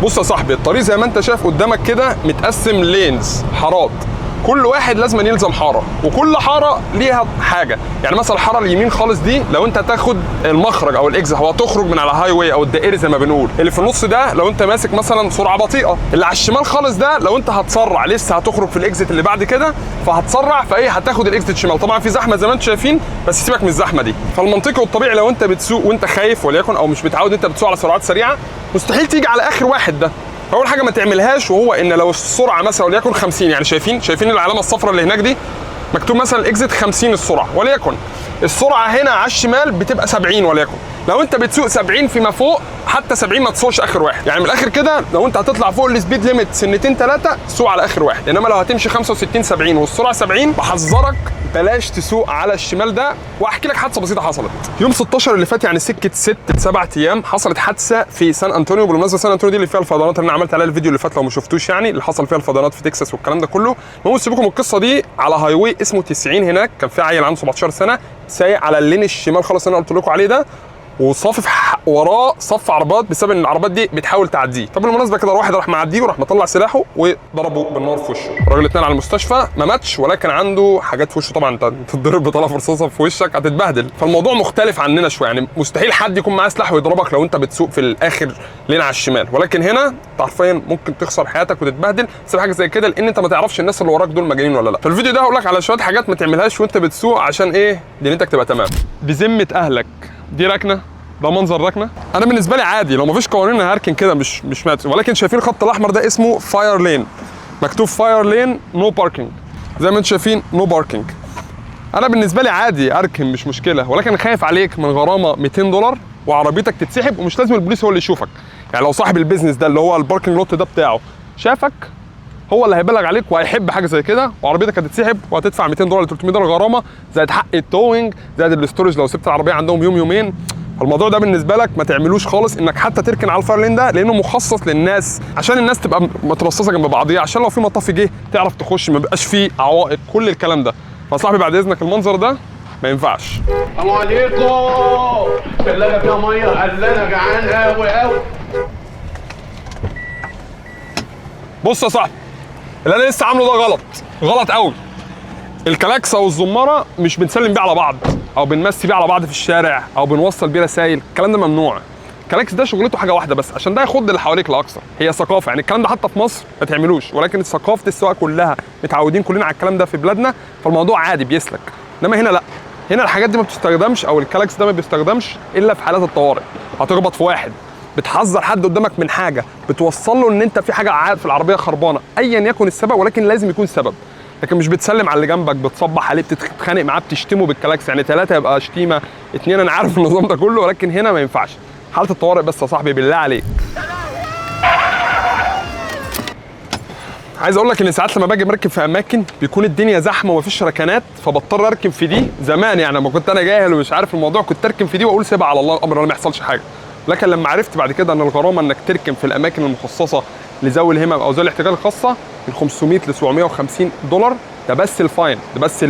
بص يا صاحبي، الطريق زي ما انت شايف قدامك كده متقسم lanes، حارات. كل واحد لازم يلزم حاره، وكل حارة ليها حاجه. يعني مثلا الحارة اليمين خالص دي لو انت تاخد المخرج او ال exit، هو تخرج من على highway او الدائري زي ما بنقول. اللي في النص ده لو انت ماسك مثلا سرعة بطيئه. اللي على الشمال خالص ده لو انت هتسرع، لسه هتخرج في ال exit اللي بعد كده فهتسرع، فايه هتاخد ال exit شمال. طبعا في زحمة زي ما انتم شايفين، بس سيبك من الزحمة دي. فالمنطقي والطبيعي لو انت بتسوق وانت خايف وليكن او مش متعود انت بتسوق على سرعات سريعه، مستحيل تيجي على اخر واحد ده. فاول حاجة ما تعملهاش وهو ان لو السرعة مثلا وليكن 50، يعني شايفين العلامة الصفراء اللي هناك دي مكتوب مثلا exit 50 السرعه، وليكن السرعة هنا على الشمال بتبقى 70، وليكن لو انت بتسوق 70 فيما فوق، حتى 70 ما تسوقش اخر واحد. يعني من الاخر كده لو انت هتطلع فوق ال speed limit سنتين ثلاثة سوق على اخر واحد، انما لو هتمشي 65 70 والسرعة 70 بحذرك بلاش تسوق على الشمال ده. واحكي لك حادثه بسيطة حصلت يوم 16 اللي فات، يعني سكة 6 7 ايام، حصلت حادثه في سان انطونيو. بالمناسبة سان انطونيو دي اللي فيها الفيضانات اللي انا عملت عليها الفيديو اللي فات لو ما شفتوش، يعني اللي حصل فيها الفيضانات في تكساس والكلام ده كله. المهم سيبكم القصة دي، على highway اسمه 90 هناك كان في عيل عنده 17 سنة سايق على ال lane الشمال خالص اللي انا قلت لكم عليه ده، وصافف وراه صف عربات بسبب ان العربات دي بتحاول تعديه. طب بالمناسبة كده واحد راح معدية وراح مطلع سلاحه وضربه بالنار في وشه. الراجل اتنقل على المستشفى، ما ماتش ولكن عنده حاجات في وشه. طبعا انت تتضرب بطلقه رصاصة في وشك هتتبهدل. فالموضوع مختلف عننا شويه، يعني مستحيل حد يكون معاه سلاح ويضربك لو انت بتسوق في الاخر lane على الشمال، ولكن هنا انت حرفيا ممكن تخسر حياتك وتتبهدل بسبب حاجة زي كده، لان انت ما تعرفش الناس اللي وراك دول مجانين ولا لا. فالفيديو ده هقول لك على شوية حاجات ما تعملهاش وانت بتسوق عشان ايه دنيتك تبقى تمام. بذمه اهلك دي ركنه؟ ده منظر ركنه؟ انا بالنسبة لي عادي، لو مفيش قوانين انا هركن كده، مش مات. ولكن شايفين الخط الاحمر ده اسمه fire lane، مكتوب fire lane no parking، زي ما انتم شايفين no parking. انا بالنسبة لي عادي اركن مش مشكله، ولكن خايف عليك من غرامة 200 دولار وعربيتك تتسحب. ومش لازم البوليس هو اللي يشوفك، يعني لو صاحب ال business ده اللي هو ال parking lot ده بتاعه شافك هو اللي هيبلغ عليك وهيحب حاجة زي كده، وعربيتك هتتسحب وهتدفع 200 دولار ل 300 دولار غرامه، زائد حق ال towing، زائد ال storage لو سبت العربية عندهم يوم يومين. فالموضوع ده بالنسبة لك ما تعملوش خالص، انك حتى تركن على ال fire lane ده، لانه مخصص للناس عشان الناس تبقى مترصصه جنب بعضيها، عشان لو في مطافي جه تعرف تخش، ما بيبقاش فيه عوائق، كل الكلام ده. فصاحبي بعد اذنك المنظر ده ما ينفعش. السلام عليكم، ثلاجة فيها مية؟ قال انا جعان قوي قوي. بص يا صاحبي، اللي انا لسه عامله ده غلط، غلط قوي. الكلاكسه والزماره مش بنسلم بيه على بعض او بنمسي بيه على بعض في الشارع او بنوصل بيه رسايل، الكلام ده ممنوع. الكلاكس ده شغلته حاجة واحدة بس، عشان ده يخض اللي حواليك لا اكثر. هي ثقافه، يعني الكلام ده حتى في مصر ما تعملوش، ولكن ثقافة السواقة كلها متعودين كلنا على الكلام ده في بلادنا، فالموضوع عادي بيسلك. انما هنا لا، هنا الحاجات دي ما بتستخدمش او الكلاكس ده ما بيستخدمش الا في حالات الطوارئ. هتخبط في واحد، بتحذر حد قدامك من حاجه، بتوصل له ان انت في حاجة في العربية خربانه، ايا يكن السبب، ولكن لازم يكون سبب. لكن مش بتسلم على اللي جنبك، بتصبح عليه، بتتخانق معاه، بتشتمه بالكلاكس. يعني ثلاثة يبقى شتيمه، اثنين، انا عارف النظام ده كله، ولكن هنا ما ينفعش. حاله الطوارئ بس يا صاحبي بالله عليك. عايز اقول لك ان ساعات لما باجي مركب في اماكن بيكون الدنيا زحمة ومفيش ركنات، فبضطر اركن في دي. زمان يعني لما كنت انا جاهل ومش عارف الموضوع كنت اركن في دي واقول سيبها على الله، الامر ما يحصلش حاجة. لكن لما عرفت بعد كده ان الغرامة انك تركن في الاماكن المخصصة لذوي الهمم او ذوي الاحتياجات الخاصة من 500 ل 750 دولار، ده بس ال fine، ده بس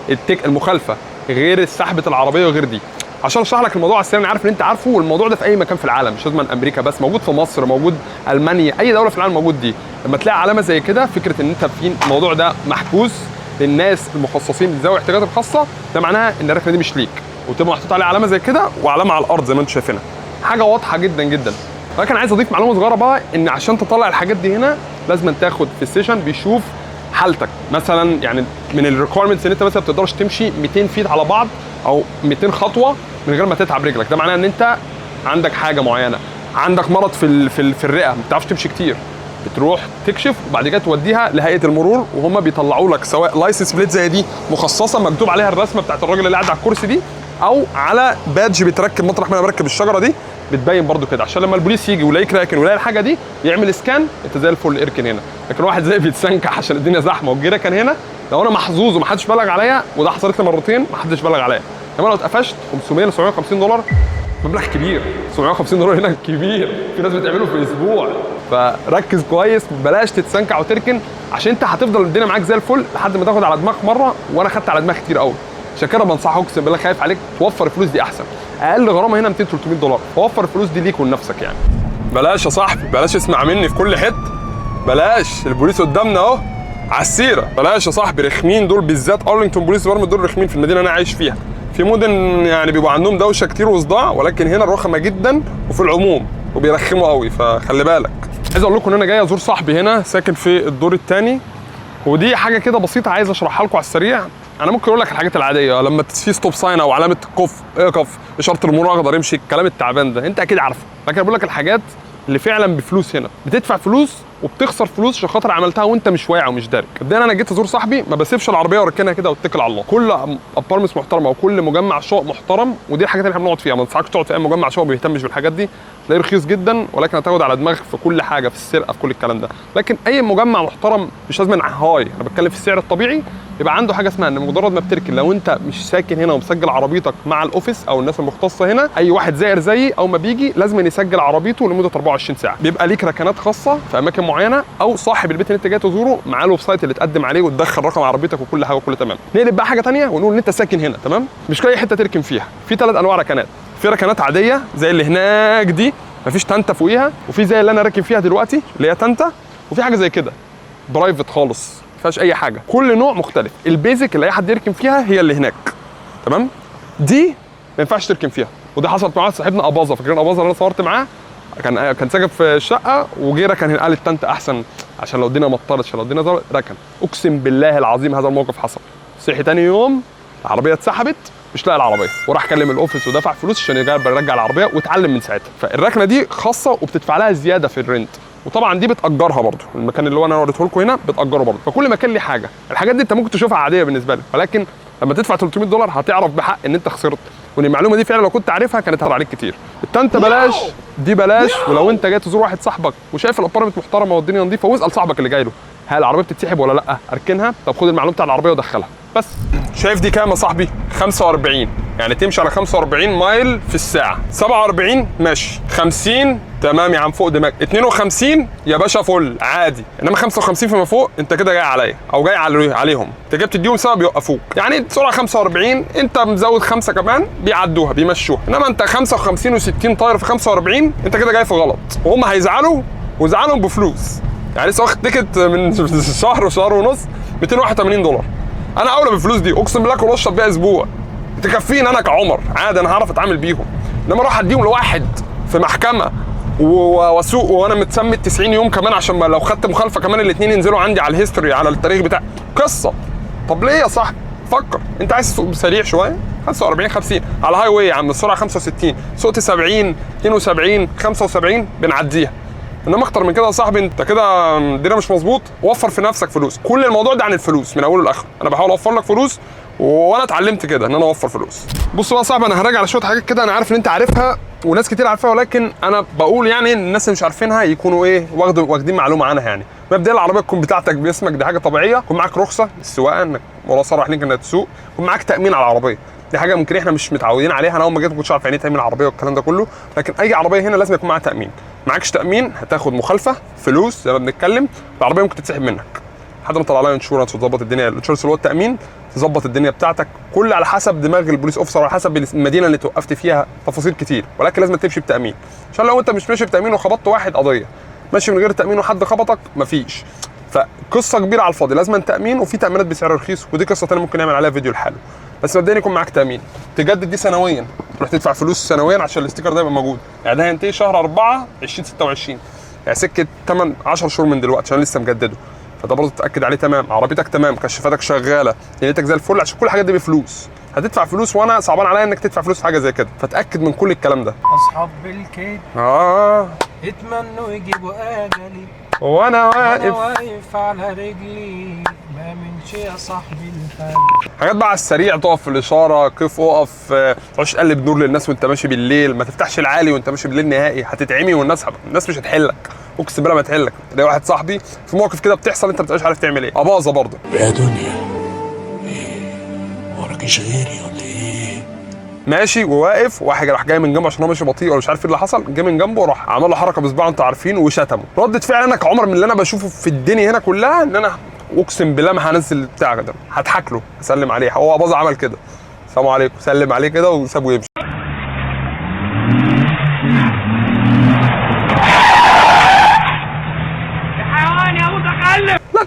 التك المخالفة، غير سحبه العربية وغير دي. عشان اشرح لك الموضوع على السريع، انا عارف ان انت عارفه، والموضوع ده في اي مكان في العالم، مش لازم امريكا بس، موجود في مصر، موجود المانيا، اي دولة في العالم موجود دي. لما تلاقي علامة زي كده، فكرة ان انت في الموضوع ده محجوز للناس المخصصين لذوي الاحتياجات الخاصة، ده معناها ان الركنه دي مش ليك، وتبقى محطوط عليها علامة زي كده وعلامة على الارض زي ما انتم شايفينها، حاجة واضحة جدا جدا. ولكن عايز اضيف معلومة صغيرة بقى، ان عشان تطلع الحاجات دي هنا لازم تاخد physician بيشوف حالتك. مثلا يعني من ال requirements ان انت مثلا ما بتقدرش تمشي 200 feet على بعض او 200 خطوة من غير ما تتعب رجلك، ده معناه ان انت عندك حاجة معينة، عندك مرض في الرئة، ما بتعرفش تمشي كتير، بتروح تكشف وبعد كده توديها لهيئة المرور وهم بيطلعوا لك سواء license plate زي دي مخصصة مكتوب عليها الرسمة بتاعت الراجل اللي قاعد على الكرسي دي، او على badge بيتركب مطرح ما انا بركب الشجرة دي بتبين برده كده، عشان لما البوليس يجي ويلاقيك راكن ويلاقي الحاجة دي يعمل scan، انت زي الفل اركن هنا. لكن واحد زي بيتسنكح عشان الدنيا زحمة وجه ركن هنا، لو انا محظوظ ومحدش بلغ عليا، وده حصلت لي مرتين محدش بلغ عليا، انما لو اتقفشت 500 ل 750 دولار، مبلغ كبير. 750 دولار هنا كبير، في ناس بتعمله في اسبوع. فركز كويس، بلاش تتسنكع وتركن، عشان انت هتفضل الدنيا معاك زي الفل لحد ما تاخد على دماغك مره، وانا خدت على دماغي كتير قوي. عشان كده بنصحك، اقسم بالله خايف عليك، توفر الفلوس دي احسن. اقل غرامة هنا 200 300 دولار، فوفر الفلوس دي ليك ولنفسك. يعني بلاش يا صاحبي، بلاش، اسمع مني في كل حتة، بلاش. البوليس قدامنا اهو على السيره، بلاش يا صاحبي، رخمين دول بالذات. Arlington Police Department دول رخمين في المدينة اللي انا عايش فيها. في مدن يعني بيبقوا عندهم دوشه كتير وصداع، ولكن هنا رخمة جدا وفي العموم وبيرخموا قوي، فخلي بالك. عايز اقول لكم ان انا جاي ازور صاحبي هنا، ساكن في الدور الثاني، ودي حاجة كده بسيطة عايز اشرحها لكم على السريع. انا ممكن اقول لك الحاجات العادية، لما في stop sign او علامة قف، اقف، اشارة المرور اخضر امشي، الكلام التعبان ده انت اكيد عارفه. لكن بقول لك الحاجات اللي فعلا بفلوس هنا، بتدفع فلوس وبتخسر فلوس عشان خاطر عملتها وانت مش واعي ومش دارك. مبدئيا انا جيت ازور صاحبي، ما بسيبش العربية واركنها كده واتكل على الله. كل apartments محترمه وكل مجمع شقق محترم، ودي الحاجات اللي احنا بنقعد فيها. ما انصحكش تقعد في اي مجمع شقق ما بيهتمش بالحاجات دي، تلاقيه رخيص جدا ولكن هتاخد على دماغك في كل حاجه، في السرقه، في كل الكلام ده. لكن اي مجمع محترم، مش لازم high، انا بتكلم في السعر الطبيعي، يبقى عنده حاجة اسمها ان مجرد ما بتركن، لو انت مش ساكن هنا ومسجل عربيتك مع ال office او الناس المختصة هنا، اي واحد زائر زيي او ما بيجي لازم يسجل عربيته لمدة 24 ساعة. بيبقى ليك ركنات خاصة في اماكن معينه، او صاحب البيت اللي انت جاي تزوره معاه ال website اللي تقدم عليه وتدخل رقم عربيتك وكل حاجة وكل تمام. نقلب بقى حاجة ثانية ونقول ان انت ساكن هنا، تمام؟ مش اي حتة تركن فيها. في ثلاث انواع ركنات. في ركنات عادية زي اللي هناك دي مفيش تنته فوقيها، وفي زي اللي انا راكن فيها دلوقتي اللي هي تنته، وفي حاجة زي كده private خالص ما فيهاش اي حاجه. كل نوع مختلف. ال basic اللي اي حد يركن فيها هي اللي هناك، تمام؟ دي ما ينفعش تركن فيها، وده حصلت مع صاحبنا اباظه. فاكرين اباظة اللي انا صورت معاه؟ كان ساكن في الشقة وجه ركن هنا، قال التنته احسن عشان لو الدنيا مطرت، عشان لو الدنيا ظبطت ركن. اقسم بالله العظيم هذا الموقف حصل. صحي تاني يوم العربية اتسحبت، مش لاقي العربيه، وراح كلم ال office ودفع فلوس عشان يرجع العربيه، واتعلم من ساعتها. فالركنه دي خاصة وبتدفع لها زيادة في ال rent، وطبعا دي بتاجرها برضه. المكان اللي هو انا وريته لكم هنا بتاجره برضه. فكل مكان ليه حاجه. الحاجات دي انت ممكن تشوفها عادية بالنسبة لك، ولكن لما تدفع $300 هتعرف بحق ان انت خسرت، وان المعلومة دي فعلا لو كنت عارفها كانت هتعلى عليك كتير. التنته بلاش، دي بلاش. ولو انت جاي تزور واحد صاحبك وشايف ال apartment محترمه والدنيا نظيفه، واسال صاحبك اللي جاي له هل العربية بتتسحب ولا لا، اركنها. طب خد المعلومة بتاع العربية ودخلها. بس شايف دي كام يا صاحبي؟ 45، يعني تمشي على 45 mile في الساعة. 47 ماشي، 50 تمام يا عم فوق دماغك، 52 يا باشا فل عادي، انما 55 فيما فوق انت كده جاي عليا او جاي عليهم، انت جاي بتديهم سبب يوقفوك. يعني سرعة 45 انت مزود 5 كمان بيعدوها بيمشوها، انما انت 55 و60 طاير في 45 انت كده جاي في غلط، وهم هيزعلوا وزعلهم بفلوس. يعني لسه واخد ticket من شهر وشهر ونص $281. انا اولى بالفلوس دي، اقسم بالله كل اشرب بيها اسبوع تكفيني انا كعمر عادي، انا هعرف اتعامل بيهم. انما اروح اديهم لواحد في محكمة واسوق وانا متسمي 90 يوم كمان، عشان ما لو خدت مخالفة كمان الاثنين ينزلوا عندي على ال history على التاريخ بتاع قصة. طب ليه يا صاحبي؟ فكر، انت عايز تسوق سريع شوية 45 50 على highway يا عم، السرعة 65، سوقت 70 72 75 بنعديها، انما اكتر من كده يا صاحبي انت كده الدنيا مش مظبوط. وفر في نفسك فلوس. كل الموضوع ده عن الفلوس من اوله لاخره، انا بحاول اوفر لك فلوس، وانا اتعلمت كده ان انا اوفر فلوس. بص بقى يا صاحبي، انا هراجع على شوية حاجات كده انا عارف ان انت عارفها وناس كتير عارفاها، ولكن انا بقول يعني ان الناس اللي مش عارفينها يكونوا ايه واخدين معلومة عنها. يعني مبدئيا العربية تكون بتاعتك باسمك، دي حاجة طبيعية. يكون معاك رخصه للسواقه انك ولا صرح ليك انك تسوق، يكون معاك تامين على العربية. دي حاجة ممكن احنا مش متعودين عليها. انا اول ما جيت ما كنتش عارف يعني ايه تامين العربية والكلام ده كله، لكن اي عربية هنا لازم يكون معاها تامين. معكش تامين هتاخد مخالفة فلوس زي ما بنتكلم، العربية ممكن تتسحب منك لحد ما تطلع لها insurance وتظبط الدنيا. ال insurance اللي هو التامين، تظبط الدنيا بتاعتك، كل على حسب دماغ ال police officer وعلى حسب المدينة اللي توقفت فيها، تفاصيل كتير، ولكن لازم تمشي بتامين، عشان لو انت مش ماشي بتامين وخبطت واحد قضية، ماشي من غير تامين وحد خبطك مفيش. فقصة كبيرة على الفاضي. لازم تامين، وفي تامينات بسعر رخيص، ودي قصة ثانية ممكن نعمل عليها فيديو لحاله. بس مبدئيا يكون معاك تامين، تجدد دي سنويا، تروح تدفع فلوس سنويا عشان ال sticker ده يبقى موجود. يعني ده هينتهي شهر 4 2026، يعني سكة 8 10 شهور من دلوقتي، عشان لسه مجدده. فده برضه تتاكد عليه. تمام، عربيتك تمام، كشافاتك شغالة، دنيتك زي الفل، عشان كل الحاجات دي بفلوس، هتدفع فلوس، وانا صعبان عليا انك تدفع فلوس في حاجة زي كده، فتاكد من كل الكلام ده. اصحاب الكيد اتمنوا يجيبوا اجلي، وانا وانا واقف واقف على رجلي، ما منش يا صاحبي الحال. حاجات بقى على السريع، تقف في الاشارة كيف اقف، تقعدش تقلب نور للناس وانت ماشي بالليل، ما تفتحش العالي وانت ماشي بالليل نهائي، هتتعمي والناس الناس مش هتحلك، اقسم بالله ما تحلك. تلاقي واحد صاحبي في موقف كده بتحصل انت ما بتبقاش عارف تعمل ايه، اباظة برضه. يا دنيا ايه وراكيش غيري ولا ايه؟ ماشي وواقف، واحد راح جاي من جنبه عشان هو ماشي بطيء ولا مش عارف ايه اللي حصل، جه من جنبه وراح عمل له حركة بصباعه انتوا عارفين وشتمه. ردة فعل انا كعمر من اللي انا بشوفه في الدنيا هنا كلها ان انا اقسم بالله ما هنزل بتاع ده، هضحك له، اسلم عليه. هو اباظة عمل كده، السلام عليكم، سلم عليه كده وسابه يمشي.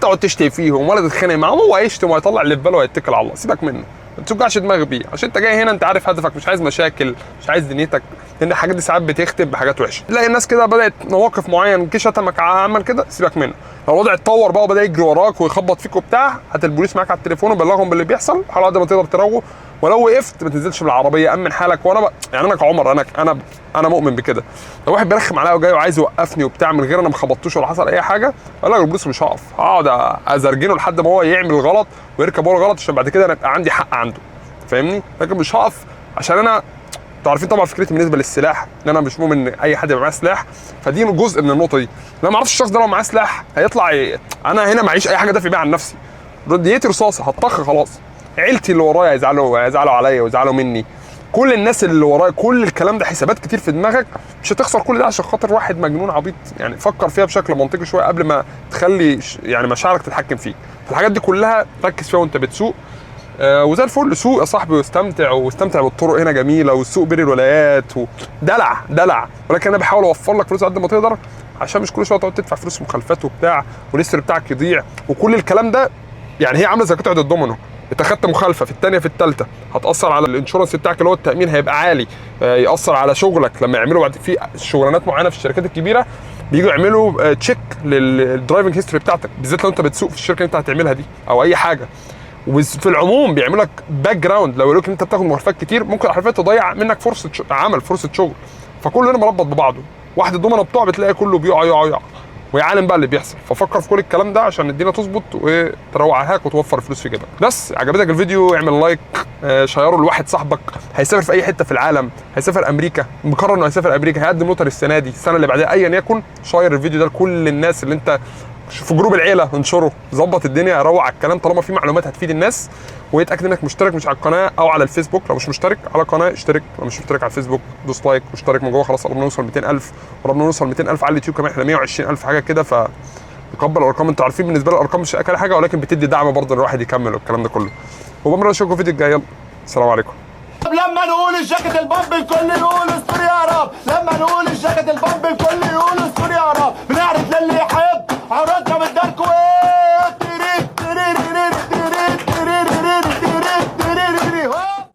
تقعد تشتم فيهم ولا تتخانق معاهم، هو هيشتم وهيطلع اللي في باله وهيتكل على الله، سيبك منه، ما توجعش دماغك بيه، عشان انت جاي هنا انت عارف هدفك، مش عايز مشاكل، مش عايز دنيتك، لان الحاجات دي ساعات بتختم بحاجات وحشة. تلاقي الناس كده بدات مواقف معين، جه شتمك عمل كده، سيبك منه. لو الوضع اتطور بقى وبدا يجري وراك ويخبط فيك وبتاع، هات البوليس معاك على التليفون وبلغهم باللي بيحصل، حاول قد ما تقدر تروق، ولو وقفت ما تنزلش من العربية، امن حالك. وانا يعني انا كعمر انا مؤمن بكده، لو واحد بيرخم عليا وجاي وعايز يوقفني وبتاع من غير انا ما خبطتوش ولا حصل اي حاجة، اقول لك البوليس مش هقف، هقعد ازرجنه لحد ما هو يعمل غلط ويركب ورا غلط، عشان بعد كده انا ابقى عندي حق عنده، فاهمني؟ لكن مش هقف عشان انا، انتوا عارفين طبعا فكرتي بالنسبة للسلاح ان انا مش مؤمن ان اي حد يبقى معاه سلاح، فدي جزء من النقطة دي. انا ما اعرفش الشخص ده لو معاه سلاح هيطلع انا هنا معيش اي حاجة دافع بيها عن نفسي، ديتي رصاصة هطخ خلاص، عيلتي اللي ورايا هيزعلوا عليا ويزعلوا مني، كل الناس اللي ورايا، كل الكلام ده حسابات كتير في دماغك، مش هتخسر كل ده عشان خاطر واحد مجنون عبيط. يعني فكر فيها بشكل منطقي شوية قبل ما تخلي يعني مشاعرك تتحكم فيك. فالحاجات دي كلها ركز فيها وانت بتسوق. وزي الفل سوق يا صاحبي واستمتع، واستمتع بالطرق هنا جميلة، والسوق بين الولايات ودلع دلع، ولكن انا بحاول اوفر لك فلوس قد ما تقدر، عشان مش كل شوية تقعد تدفع فلوس مخالفات وبتاع، وال history بتاعك يضيع وكل الكلام ده. يعني هي عامله زي قطعه الدومينو، انت خدت مخالفة في الثانية في الثالثة هتاثر على ال insurance بتاعك اللي هو التامين هيبقى عالي، ياثر على شغلك لما يعملوا بعد في شغلانات معينة في الشركات الكبيرة بييجوا يعملوا check لل driving history بتاعتك، بالذات لو انت بتسوق في الشركة اللي انت هتعملها دي او اي حاجة. وفي العموم بيعملوا لك background، لو يقولوا لك ان انت بتاخد مخالفات كتير ممكن حرفيا تضيع منك فرصة عمل، فرصة شغل. فكله هنا مربط ببعضه، واحد الدومنه بتوع بتلاقي كله بيقع يقع يقع، ويا عالم بقى اللي بيحصل. ففكر في كل الكلام ده عشان الدنيا تظبط وتروق على وتوفر فلوس في جيبك. بس عجبتك الفيديو اعمل like، شيره لواحد صاحبك هيسافر في اي حتة في العالم، هيسافر امريكا، مقرر انه هيسافر امريكا، هيقدم lottery السنة دي، السنة اللي بعدها، ايا يكن، share الفيديو ده لكل الناس اللي انت في group العيلة، انشره، ظبط الدنيا، روق على الكلام طالما في معلومات هتفيد الناس. ويتاكد انك مشترك مش على القناة او على الفيسبوك، لو مش مشترك على القناة اشترك، لو مش مشترك على الفيسبوك دوس like واشترك من جوه. خلاص قربنا نوصل 200,000، قربنا نوصل 200,000 على اليوتيوب كمان، احنا 120,000 حاجة كده. ف نكبر الارقام، انتوا عارفين بالنسبة لي الارقام مش اكل حاجة، ولكن بتدي دعم برضه الواحد يكمل والكلام ده كله. وبمرة اشوفكم الفيديو الجاي، يلا السلام عليكم. لما نقول الجاكيت ال pump الكل يقول استر يا رب، لما نقول الجاكيت ال pump الكل